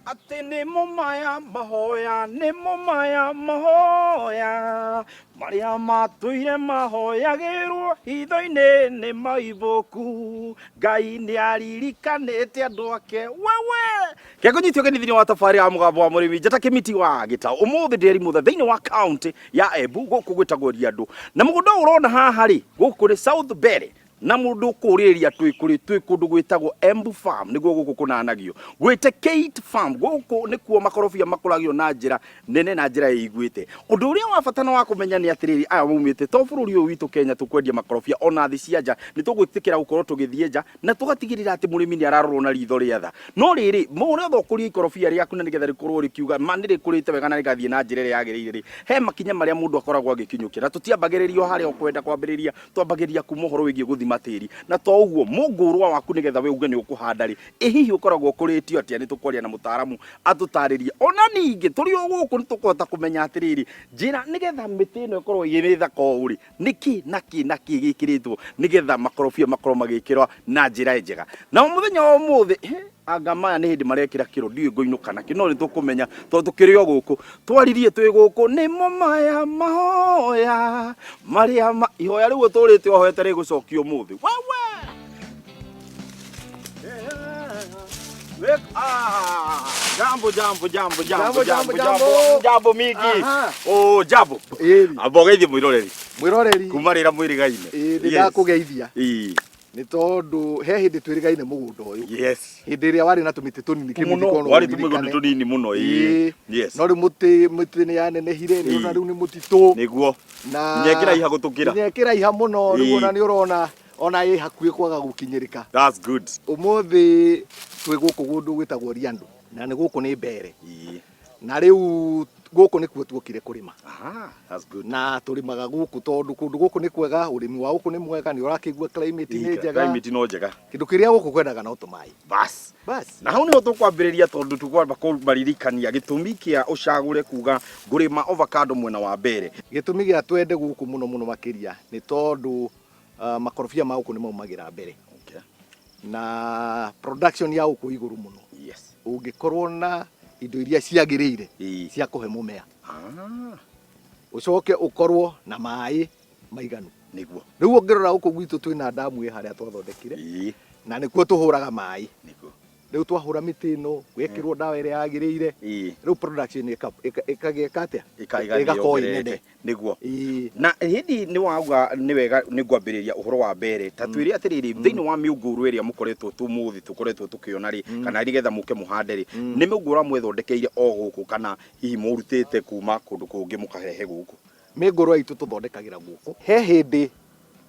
Atĩ nĩmo maya mahoya, nĩmo maya mahoya, marĩa matũire mahoyagĩrwo hitho-inĩ nĩ maibũku. Ngai nĩ aririkanĩte andũ ake. Wewe! Kekũnyitio ũgeni thĩinĩ wa tabarĩra ya mũgambo wa mũrĩmi njata kĩmiti wa gĩtaũ. Ũmũthĩ ndĩrĩ mũthe thĩinĩ wa kaunti ya Embu gũkũ gwĩtagwo Riandũ. Na mũgũnda ũyũ ũrona haha rĩ, gũkũ nĩ South Mbere na mũndũ ũkũrĩrĩria twĩ kũrĩ twĩ kũndũ gwĩtagwo Embu Farm nĩguo gũkũ kũnanagio gwĩte Kate Farm gũkũ nĩkuo makorobia makũragio na njĩra nene na njĩra ĩiguĩte ũndũ ũrĩa wa bata na wa kũmenya nĩ atĩrĩrĩ aya maumĩte to bũrũri ũyũ witũ Kenya tũkwendia makorobia ona thĩ cia nja nĩ tũgwĩtĩkĩra gũkorwo tũgĩthiĩ nja na tũgatigĩrĩra atĩ mũrĩmi nĩ ararorwo na ritho rĩa tha no rĩrĩ ũrĩa ũkũria ikorobia rĩaku na nĩgetha rĩkorwo rĩkiuga ma nĩ rĩkũrĩte wega na rĩgathiĩ na njĩra ĩrĩa yagĩrĩire rĩ he makinya marĩa mũndũ akoragwo agĩkinyũkia na tũtiambagĩrĩria o harĩa ũkwenda kwambĩrĩria twambagĩrĩria kuma ũhoro wĩgiĩ gũthima tĩri na to ũguo mũngũrwa waku nĩgetha we uge nĩ ũkũhanda rĩ ĩ hihi ũkoragwo ũkũrĩtio atĩa nĩ tũkwaria na mũtaaramu atũtarĩrie ona ningĩ tũrĩ o gũkũ nĩ tũkũhota kũmenya atĩrĩrĩ njĩra nĩgetha mĩtĩ ĩno ĩkorwo ĩrĩ thaka ũũ rĩ nĩkĩ na kĩ na kĩ gĩkĩrĩtwo nĩgetha makorobia makorwo magĩkĩrwo na njĩra njega na mũthenya wa ũmũthĩ anga maya nĩ hĩndĩ marekĩra kĩro ndiũĩ ngũinũka nakĩ no nĩ tũkũmenya tondũ tũkĩrĩ o gũkũ twaririe twĩ gũkũ nĩmo maya mahoya marĩa ma ihoya rĩu ũtũrĩte ũhoete rĩgũcokio ũmũthĩ wewe Wek- ah, jambo jambo jambo jambo Jambo, jambo jambo, jambo jambo. jambo mingi Aha. oh jambo Ĩri. amba ũgeithie mwĩroreri Mwĩroreri kuma rĩra mwĩrĩgaine ĩĩ nĩ ndakũgeithia Ĩĩ. nĩ tondũ he hĩndĩ twĩrĩgaine mũgũnda ũyũ yes hĩndĩ ĩrĩa warĩ na tũmĩtĩ tũnini mũno kĩmithiko no warĩ tũmĩgũnda ũririkane. tũnini mũno ĩĩ Ĩĩ. yes No rĩu mũtĩ mĩtĩ nĩ yanenehire nĩ Ĩĩ. ũrona rĩu nĩ mũtitũ nĩguo na nginya ĩkĩraiha gũtũkĩra. nginya ĩkĩraiha mũno rĩu Ĩĩ. ona nĩ ũrona ona ĩ hakuhĩ kwaga gũkinyĩrĩka. That's good. Ũmũthĩ twĩ gũkũ kũndũ gwĩtagwo Riandũ na nĩ gũkũ nĩ Mbere Ĩĩ. na rĩu gũkũ nĩkuo tuokire kũrĩma. Aha, that's good. Na tũrĩmaga gũkũ tondũ kũndũ gũkũ nĩ kwega, ũrĩmi wa gũkũ nĩ mwega, nĩ ũrakĩigua climate nĩ njega. Climate no njega. Kĩndũ kĩrĩa gũkũ kwendaga no tũmaĩ. Bas. Bas. Na hau niho tũkwambĩrĩria tondũ tũkwamba kũmaririkania gĩtũmi kĩa ũcagũre kuga ngũrĩma avocado mwena wa mbere. Gĩtũmi gĩa twende gũkũ mũno mũno makĩria nĩ tondũ uh, makorobia ma gũkũ nĩ maumagĩra mbere. Okay. Na production ya gũkũ igũrũ mũno. Yes. Ũngĩkorwo na indo iria ciagĩrĩire Ĩĩ. cia kũhe mũmea. Ah, Ũcoke ũkorwo na maĩ maiganu. Nĩguo. Rĩu ũngĩrora gũkũ gwitũ twĩna ndamu ĩ harĩa twathondekire Ĩĩ. na nĩkuo tũhũraga maĩ. Nĩguo. Rĩu twahũra mĩtĩ ĩno gwekĩrwo ndawa ĩrĩa yagĩrĩire Ĩĩ. rĩu production ĩkagĩka atĩa Ĩka ĩgakorwo ĩ nene. Nĩguo. Ĩĩ. Na hĩndĩ nĩ wauga nĩ wega nĩ ngwambĩrĩria ũhoro wa mbere ta twĩre atĩrĩrĩ thĩinĩ wa mĩũngũrwa ĩrĩa mũkoretwo tũmũthĩ tũkoretwo tũkĩona rĩ kana nĩgetha mũke mũhande rĩ nĩ mĩũngũrwa mwethondekeire o gũkũ kana hihi mũrutĩte kuma kũndũ kũngĩ mũkarehe gũkũ? Mĩngũrwa itũ tũthondekagĩra gũkũ. He hĩndĩ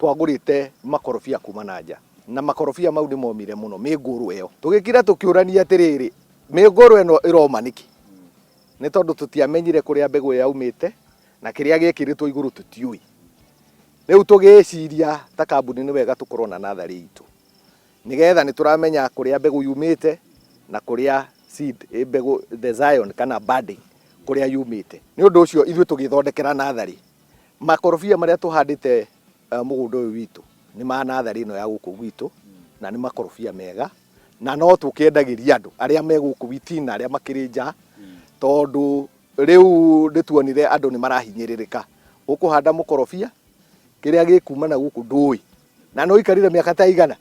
twagũrĩte makorobia kuma na nja na makorobia mau nĩ momire mũno mĩngũrwa ĩyo. Tũgĩkira tũkĩũrania atĩrĩrĩ, mĩngũrwa ĩno ĩroma nĩkĩ? Nĩ tondũ tũtiamenyire kũrĩa mbegũ ĩyo yaumĩte na kĩrĩa gĩekĩrĩtwo igũrũ tũtiũĩ. Rĩu tũgĩciria ta kambuni nĩ wega tũkorwo na natharĩ itũ nĩgetha nĩ tũramenya kũrĩa mbegũ yumĩte na kũrĩa seed mbegũ the scion kana budding kũrĩa yumĩte. Nĩ ũndũ ũcio ithuĩ tũgĩthondekera natharĩ. Makorobia marĩa tũhandĩte mũgũnda ũyũ witũ nĩ ma natharĩ ĩno ya gũkũ gwitũ na nĩ makorobia mega na no tũkĩendagĩria andũ arĩa me gũkũ witĩ na arĩa makĩrĩ nja tondũ rĩu nĩ tuonire andũ nĩ marahinyĩrĩrĩka. Ũkũhanda mũkorobia kĩrĩa gĩkuma na gũkũ ndũĩ na nĩ ũikarire mĩaka ta igana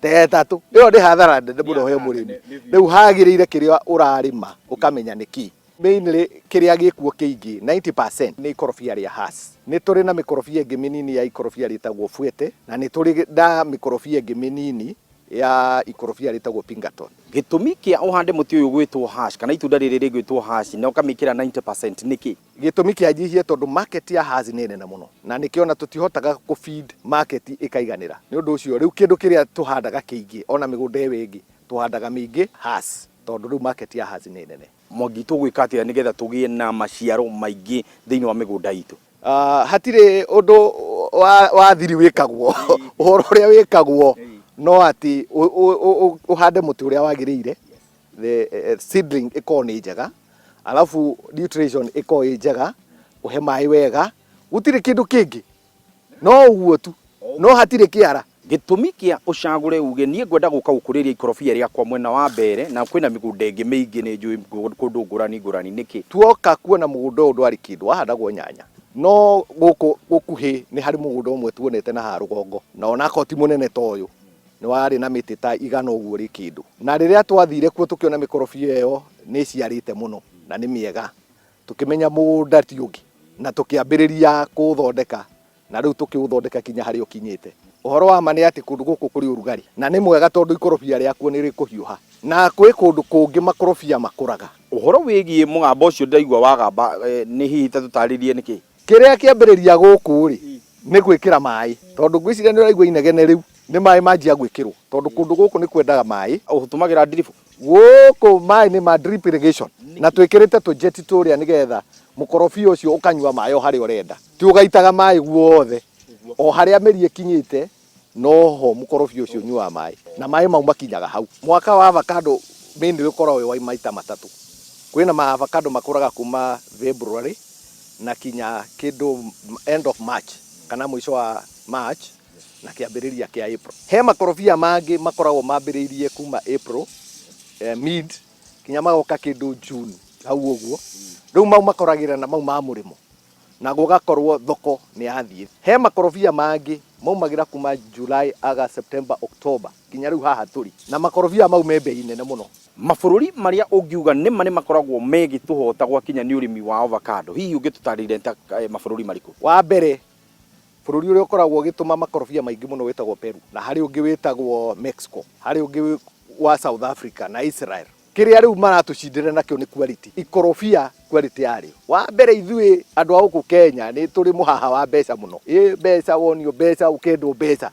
ta ĩtatũ ĩyo nĩ hathara nene mũno he mũrĩmi. Rĩu hagĩrĩire kĩrĩa ũrarĩma ũkamenya nĩ kĩ. Mainly kĩrĩa gĩkuo kĩingĩ 90% nĩ ikorobia rĩa Hass. Nĩ tũrĩ na mĩkorobia ĩngĩ mĩnini ya ikorobia rĩtagwo Fuete na nĩ tũrĩ na mĩkorobia ĩngĩ mĩnini ya ikorobia rĩtagwo Pinkerton. Gĩtũmi kĩa ũhande mũtĩ ũyũ ũgwĩtwo hash kana itunda rĩrĩ rĩgwĩtwo hash na ũkamĩkĩra 90% nĩkĩ? Gĩtũmi kĩa njihie tondũ market ya Hass nĩ nene mũno na nĩkĩo ona tũtihotaga kũ feed market ĩkaiganĩra. Nĩ ũndũ ũcio rĩu kĩndũ kĩrĩa tũhandaga kĩingĩ ona mĩgũnda ĩyo ĩngĩ tũhandaga mĩingĩ Hass tondũ rĩu market ya Hass nĩ nene. Mwangi tũgwĩka atĩa nĩgetha tũgĩe na maciaro maingĩ thĩinĩ wa mĩgũnda itũ? Hatirĩ ũndũ wa thiri wĩkagwo, ũhoro ũrĩa wĩkagwo no atĩ ũhande mũtĩ ũrĩa wagĩrĩire, the seedling ĩkorwo nĩ njega, alafu nutrition ĩkorwo ĩ njega, ũhe maĩ wega, gũtirĩ kĩndũ kĩngĩ, no ũguo tu, no hatirĩ kĩara. Gĩtũmi kĩa ũcagũre uge niĩ ngwenda gũka gũkũrĩria ikorobia rĩakwa mwena wa Mbeere na kwĩna mĩgũnda ĩngĩ mĩingĩ nĩ njũĩ kũndũ ngũrani ngũrani nĩkĩ? Tuoka kuona mũgũnda ũyũ ndwarĩ kĩndũ, wahandagwo nyanya. No gũkũ gũkuhĩ nĩ harĩ mũgũnda ũmwe tuonete na haha rũgongo, na onakorwo ti mũnene ta ũyũ, nĩ warĩ na mĩtĩ ta igana ũguo rĩ kĩndũ. Na rĩrĩa twathire kuo tũkĩona mĩkorobia ĩyo nĩ ĩciarĩte mũno na nĩ mĩega, tũkĩmenya mũgũnda ti ũngĩ na tũkĩambĩrĩria kũũthondeka na rĩu tũkĩũthondeka kinya harĩa ũkinyĩte. Ũhoro wa ma nĩ atĩ kũndũ gũkũ kũrĩ ũrugarĩ na nĩ mwega tondũ ikorobia rĩakuo nĩ rĩkũhiũha na kwĩ kũndũ kũngĩ makorobia makũraga. Ũhoro wĩgiĩ mũgambo ũcio ndĩraigua wagamba nĩ hihi ta tũtarĩrie nĩkĩ? Kĩrĩa kĩambĩrĩria gũkũ rĩ nĩ gwĩkĩra maĩ tondũ ngwĩciria nĩ ũraigua inegene rĩu nĩ maĩ manjia gwĩkĩrwo tondũ kũndũ gũkũ nĩ kwendaga maĩ. Ũtũmagĩra drip? Gũkũ maĩ nĩ ma drip irrigation na twĩkĩrĩte tũjeti tũrĩa nĩgetha mũkorobia ũcio ũkanyua maĩ o harĩa ũrenda. Ti ũgaitaga maĩ guothe, o harĩa mĩri ĩkinyĩte noho mũkorobia ũcio ũnyuaga maĩ na maĩ mau makinyaga hau. Mwaka wa avocado mainly ũkoragwo wĩ wa maita matatũ. Kwĩna ma avocado makũraga kuma February na kinya kĩndũ end of March kana mũico wa March na kĩambĩrĩria kĩa April. He makorobia mangĩ makoragwo mambĩrĩirie kuma April mid kinya magoka kĩndũ June hau ũguo. Rĩu mau makoragĩra na mau ma mũrĩmo na gũgakorwo thoko nĩ yathiĩ. He makorobia mangĩ maumagĩra kuma July, August, September, October kinya rĩu haha tũrĩ. Na makorobia mau me mbei nene mũno. Mabũrũri marĩa ũngiuga nĩma nĩ makoragwo megĩtũhota gwakinya nĩ ũrĩmi wa avocado, hihi ũngĩtũtarĩria nĩ ta mabũrũri marĩkũ? Wa mbere bũrũri ũrĩa ũkoragwo ũgĩtũma makorobia maingĩ mũno wĩtagwo Peru, na harĩ ũngĩ wĩtagwo Mexico, harĩ ũngĩ wa South Africa na Israel. Kĩrĩa rĩu maratũcindĩra nakĩo nĩ quality, ikorobia quality yarĩo. Wa mbere ithuĩ andũ a gũkũ Kenya nĩ tũrĩ mũhaha wa mbeca mũno. Ĩ mbeca wonio mbeca ũkendwo mbeca,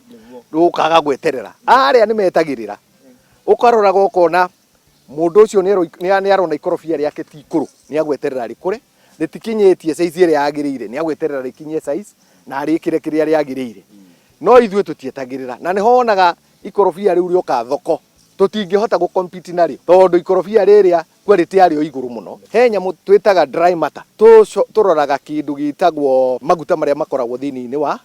rĩu ũkaga gweterera. Arĩa nĩ metagĩrĩra, ũkaroraga ũkona mũndũ ũcio nĩ arona ikorobia rĩake ti ikũrũ, nĩ agweterera rĩkũre, rĩtikinyĩtie size ĩrĩa yagĩrĩire, nĩ agweterera rĩkinye size na arĩkĩre kĩrĩa rĩagĩrĩire. No ithuĩ tũtietagĩrĩra, na nĩho wonaga ikorobia rĩu rĩoka thoko tũtingĩhota gũ compete narĩo tondũ ikorobia rĩrĩa quality yarĩo igũrũ mũno. He nyamũ twĩtaga dry matter, tũroraga kĩndũ gĩtagwo maguta marĩa makoragwo thĩinĩ wa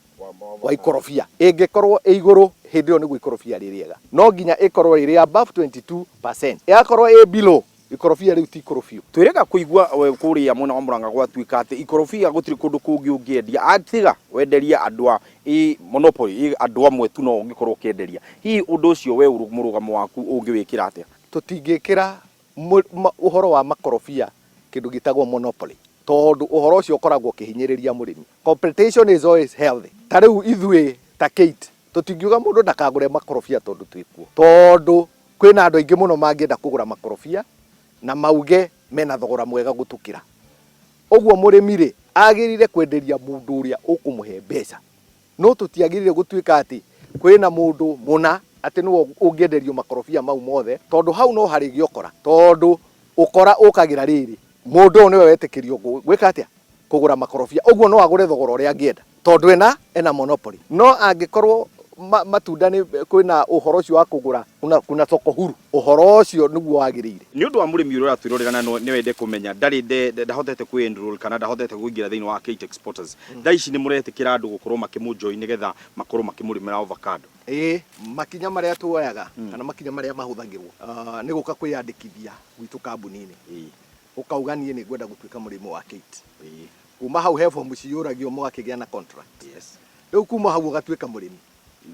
wa ikorobia. Ĩngĩkorwo ĩ igũrũ hĩndĩ ĩyo nĩguo ikorobia rĩ rĩega, no nginya ĩkorwo ĩrĩ above 22%. Yakorwo ĩ below, ikorobia rĩu ti ikũrũ biũ. Twĩrĩga kũigua kũrĩa mwena wa Murang'a gwatuĩka atĩ ikorobia gũtirĩ kũndũ kũngĩ ũngĩendia atiga wenderie andũ a ĩ monopoly, ĩ andũ amwe tu no ũngĩkorwo ũkĩenderia. Hihi ũndũ ũcio we mũrũgamo waku ũngĩwĩkĩra atĩa? Tũtingĩkĩra ũhoro wa makorobia kĩndũ gĩtagwo monopoly tondũ ũhoro ũcio ũkoragwo ũkĩhinyĩrĩria mũrĩmi. Competition is always healthy. Ta rĩu ithuĩ ta Kate tũtingiuga mũndũ ndakagũre makorobia tondũ twĩkuo, tondũ kwĩna andũ aingĩ mũno mangĩenda kũgũra makorobia na mauge mena thogora mwega gũtũkĩra. Ũguo mũrĩmi rĩ, agĩrĩire kwenderia mũndũ ũrĩa ũkũmũhe mbeca. No tũtiagĩrĩire gũtuĩka atĩ kwĩna mũndũ mũna atĩ nĩwe ũngĩenderio makorobia mau mothe, tondũ hau no harĩgĩa ũkora. Tondũ ũkora ũkagĩra rĩrĩ, mũndũ ũyũ nĩwe wetĩkĩrio gwĩka atĩa? Kũgũra makorobia. Ũguo no agũre thogora ũrĩa angĩenda tondũ ena ena monopoly. No angĩkorwo matunda nĩ kwĩna ũhoro ũcio wa kũgũra kuna, kuna soko huru, ũhoro ũcio nĩguo wagĩrĩire. Nĩ ũndũ wa mũrĩmi ũrĩa ũratwĩrorera na no ende kũmenya ndarĩ ndahotete kwĩ enroll kana ndahotete kũingĩra thĩinĩ wa Kate Exporters, thaa ici nĩ mũretĩkĩra andũ gũkorwo makĩmũ join nĩgetha makorwo makĩmũrĩmĩra avocado? Ĩĩ, makinya marĩa tuoyaga kana makinya marĩa mahũthagĩrwo nĩ gũka kwĩyandĩkithia gwitũ kambuni-inĩ. Ũkauga niĩ nĩ ngwenda gũtuĩka mũrĩmi wa Kate. Kuma hau he bomu ciyũragio mũgakĩgĩa na contract. Rĩu kuma hau ũgatuĩka mũrĩmi.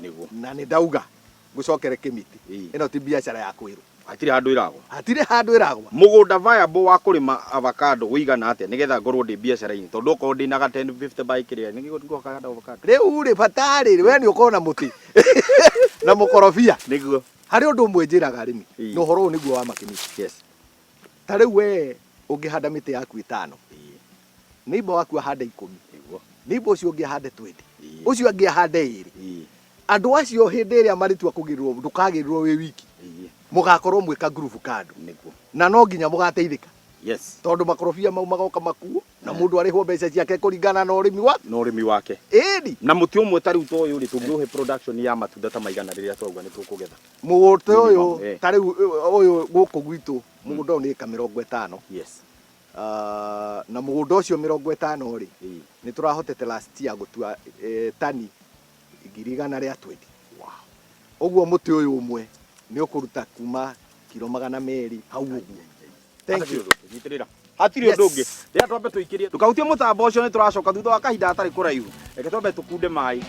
Nĩguo. Na nĩ ndauga ngũcokere kĩmiti. Ĩno ti biacara ya kwĩrwo. Hatirĩ handũ ĩragwa. Hatirĩ handũ ĩragwa. Mũgũnda viable wa kũrĩma avocado ũigana atĩa nĩgetha ngorwo ndĩ biacara-inĩ tondũ okorwo ndĩna ga 10 50 by kĩrĩa nĩ ngũhanda avocado. Rĩu rĩ bata rĩ we nĩ ũkorwo na mũtĩ na mũkorobia. Nĩguo. Harĩ ũndũ ũmwe njĩraga arĩmi na ũhoro ũyũ nĩguo wa makĩmiti. Yes. Ta rĩu we ũngĩhanda mĩtĩ yaku ĩtano, neighbor waku ahande ikũmi, neighbor ũcio ũngĩ ahande 20, ũcio angĩ ahande ĩrĩ. Andũ acio hĩndĩ ĩrĩa marĩtua kũgĩrĩrwo, ndũkagĩrĩrwo wĩ wiki, mũgakorwo mwĩ ka group ka andũ, na no nginya mũgateithĩka. Yes. Tondũ makorobia mau magoka makuo na mũndũ arĩhwo mbeca ciake kũringana na ũrĩmi wa na ũrĩmi wake. Ĩni. Na mũtĩ ũmwe ta rĩu ta ũyũ rĩ, tũngĩũhe production ya matunda ta maigana rĩrĩa twauga nĩ tũkũgetha? Mũgũnda ũyũ ta rĩu ũyũ gũkũ gwitũ mũgũnda ũyũ nĩ ĩka 50. Yes. Na mũgũnda ũcio 50 rĩ, nĩ tũrahotete last year gũtua tani 120,000. Wow. Ũguo mũtĩ ũyũ ũmwe nĩ ũkũruta kuma kiro 200 hau ũguo. Thank you. Nyitĩrĩra. Hatirĩ ũndũ ũngĩ. Rĩrĩa twambe tũikĩrie. Ndũkahutie mũtambo ũcio, nĩ tũracoka thutha wa kahinda gatarĩ kũraihu. Reke twambe tũkunde maĩ.